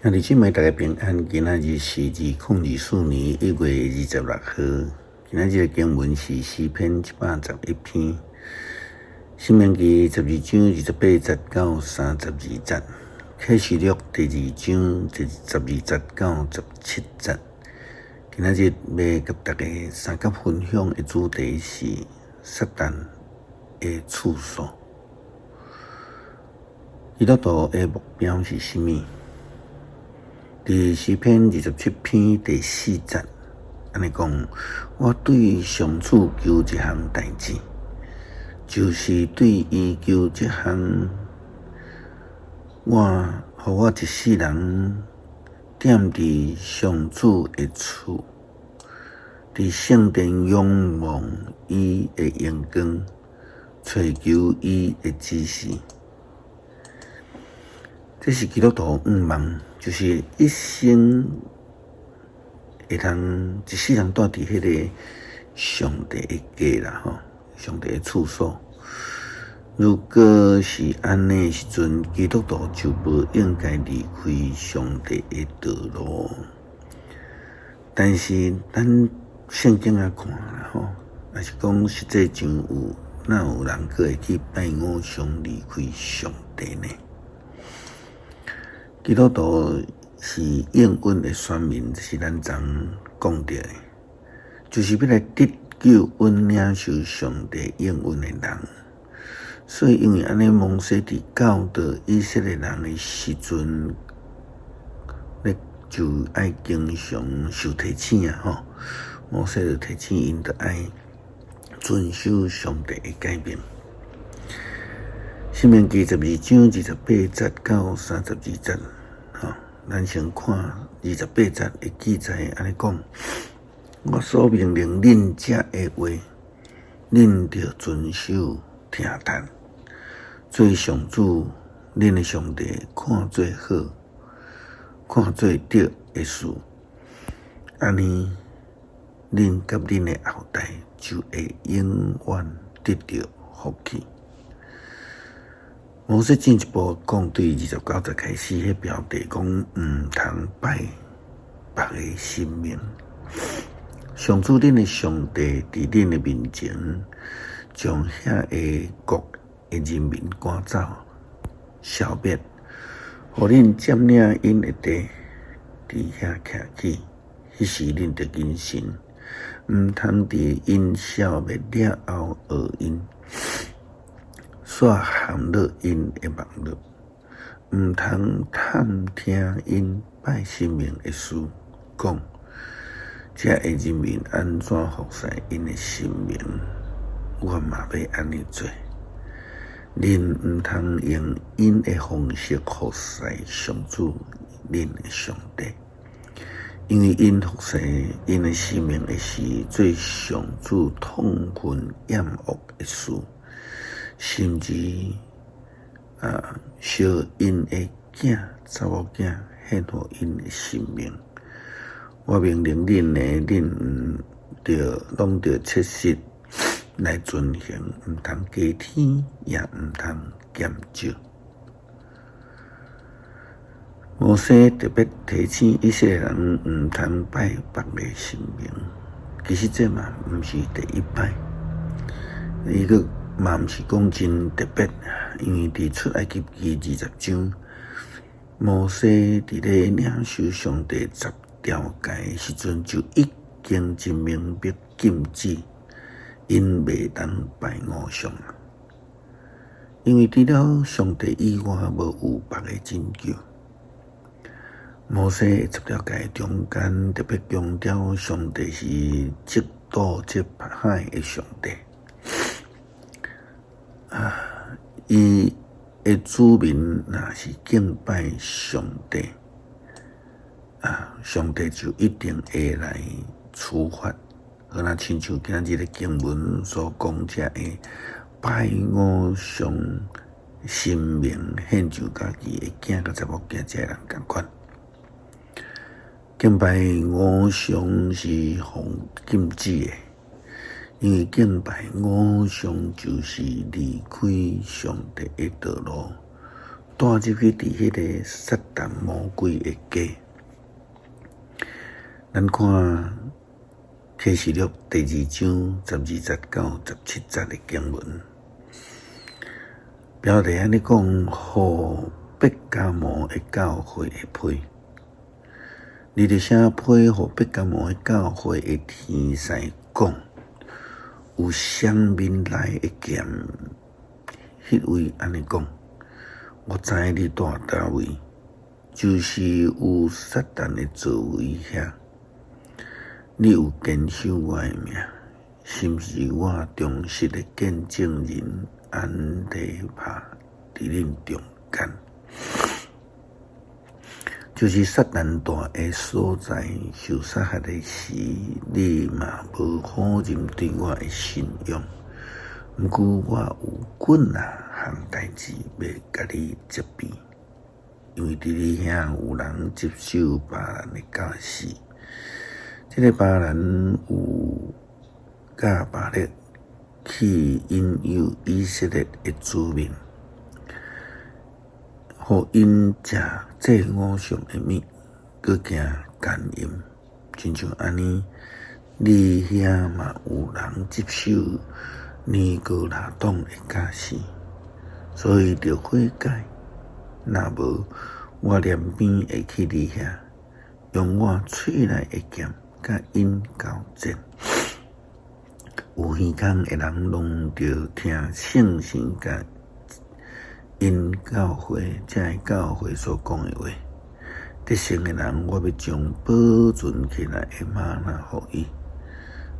兄弟姊妹，大家平安。今仔日是2024年1月26號。今仔日的經文是詩篇111篇，申命記12章28節到32節，啟示錄第二章第12節到17節。今仔日欲佮大家相佮分享的主題是撒旦的處所。基督徒的目標是啥物？佇詩篇27篇第四節，按呢講：我對上主求一項代誌，就是對伊求這項，我予我一世人踮佇上主的厝，佇聖殿仰望伊的榮光，揣求伊的指示。這是基督徒願望，就是一生會通一世人蹛佇彼个上帝的家啦，吼，上帝的處所。如果是按呢時陣，基督徒就無應該離開上帝的道路。但是咱聖經仔看啦，吼，也是講實際上有，哪有人閣會去拜偶像離開上帝呢？基督徒是應允的選民，這是咱昨講著的，就是欲來得救恩、領受上帝應允的人。所以，因為按呢，摩西佇教導以色列人的時陣，咧就愛經常受提醒啊！吼，摩西就提醒𪜶，著愛遵守上帝的誡命。申命記12章28節到32節，吼，咱先看二十八節的記載，按呢講：我所命令恁遮的話，恁著遵守聽從，做上主恁的上帝看做好、看做對的事，按呢，恁佮恁的後代就會永遠得著福氣。摩西進一步講，對29節開始，彼標題講毋通拜別个神明。上主恁的上帝佇恁的面前，將遐个國的人民趕走、消滅，予恁佔領𪜶的地，佇遐徛起。彼時恁著謹慎，毋通佇𪜶消滅了後學𪜶。煞陷落𪜶的網羅，毋通探聽𪜶拜神明的事，講遮个人民按怎服侍𪜶的神明，我嘛欲按呢做。恁毋通用𪜶的方式服侍上主恁的上帝，因為𪜶服侍𪜶的神明的時，做上主痛恨厭惡的事。甚至啊，燒𪜶的囝、查某囝獻予𪜶的神明。我命令恁的，恁著攏著切實來遵行，毋通加添，也毋通減少。摩西特別提醒以色列人毋通拜別个神明。其實這嘛毋是第一擺，伊閣嘛毋是講真特別，因為佇出埃及記20章，摩西佇咧領受上帝十條誡時陣，就已經真明白禁止𪜶袂當拜偶像。因為除了上帝以外，無有別个拯救。摩西十條誡中間特別強調，上帝是嫉妒這歹的上帝。啊！伊的子民若是敬拜上帝，啊，上帝就一定會來處罰。好若親像今仔日的經文所講，遮个拜偶像神明獻上家己的囝佮查某囝，遮个人仝款。敬拜偶像是奉禁止的。因為敬拜偶像就是離開上帝的道路，帶入去佇彼个撒旦魔鬼的家。咱看啟示錄第二章12節到17節的經文，標題按呢講，予伯加摩的教會的批，你著寫批予伯加摩的教會的天使講，有雙面來的劍，彼位按呢講，我知你蹛佗位，就是有撒旦的座位遐，你有堅守我的名，是毋是我忠實的見證人安提帕佇恁中間？就是撒旦蹛的所在受殺害的時，你嘛無否認對我的信仰。毋過我有幾若項代誌欲共你責備，因為佇你遐有人執守巴蘭的教示。這个巴蘭有教巴勒去引誘以色列的子民，予𪜶食祭偶像的物，閣行姦淫，親像按呢，你遐嘛有人執守尼哥拉黨的教示，所以著悔改。若無，我連鞭會去你遐，用我喙內的劍，佮𪜶交戰。有耳孔的人，攏著聽聖神共𪜶教會，這个教會所講的話。得勝的人，我欲將保存起來的嗎哪予伊，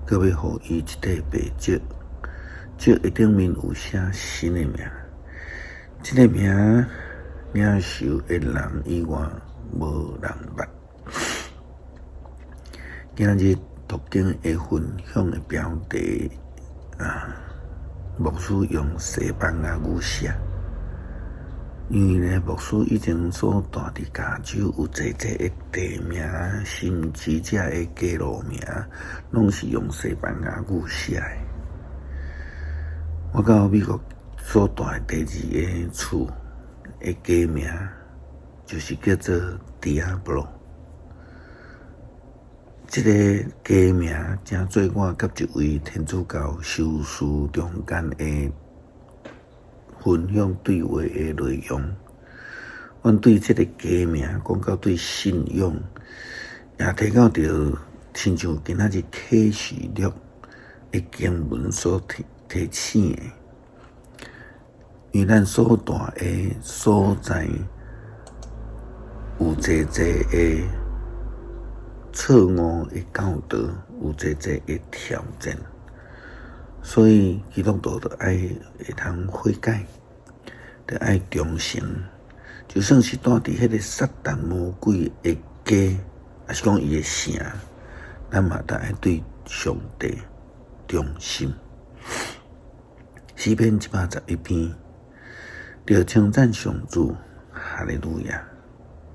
閣欲予伊一塊白石，石的頂面有寫新的名，這个名領受的人以外，無人捌。今日讀經的分享的標題啊，牧師用西班牙語寫，因為呢，牧師以前所蹛佇加州有濟濟的地名，甚至這个街路名，攏是用西班牙語寫的。我到美國所蹛的第二个厝的街名，就是叫做 Diablo。這个街名成做我佮一位天主教修士中間的分享對話的內容。阮對這个街名講到對信仰，也提到著親像今仔日啟示錄的經文所提提醒的，因為咱所蹛的所在有濟濟的錯誤的教導，有濟濟的挑戰，所以基督徒著愛會通悔改，著愛忠誠。就算是蹛佇彼个撒旦魔鬼的家，抑是講伊的城，咱嘛著愛對上帝忠心。詩篇111篇，著稱讚上主，哈利路亞！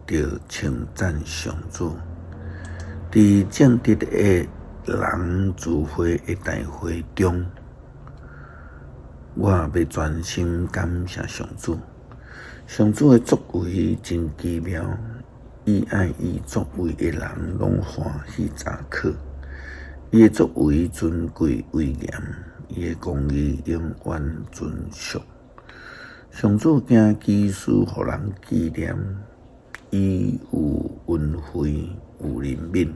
著稱讚上主。佇正直的人聚會的大會中，我欲專心感謝上主。上主的作為真奇妙，伊愛伊作為的人攏歡喜查考。伊的作為尊貴威嚴，伊的公義永遠存續。上主行奇事，予人紀念，伊有恩惠，有憐憫，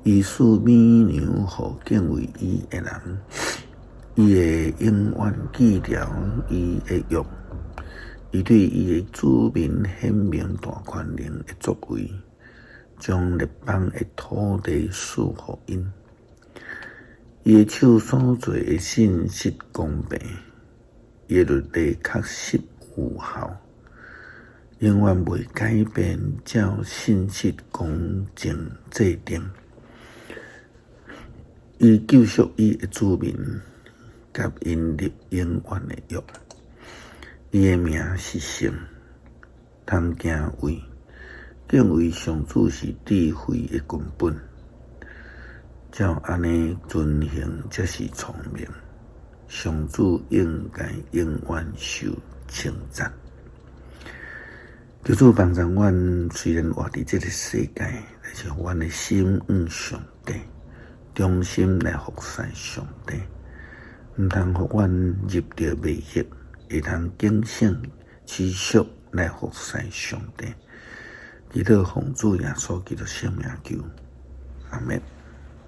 伊賜美糧予敬畏伊的人，伊會永遠記牢伊的約，伊對伊的子民顯明大權能的作為，將列邦的土地賜予𪜶。伊的手所做的信實公平，伊的律例確實有效，永遠袂改變，照信實公正制定。伊救贖伊的子民，佮𪜶立永遠的約。伊的名是聖，通敬畏。敬畏上主是智慧的根本，照按呢遵行才是聰明。上主應該永遠受稱讚。求主幫助阮，雖然活佇這个世界，但是阮的心向上帝，忠心來服侍上帝，毋通予阮入著迷惑，會通警醒持續來服侍上帝。祈禱奉主耶穌基督聖名求，阿們。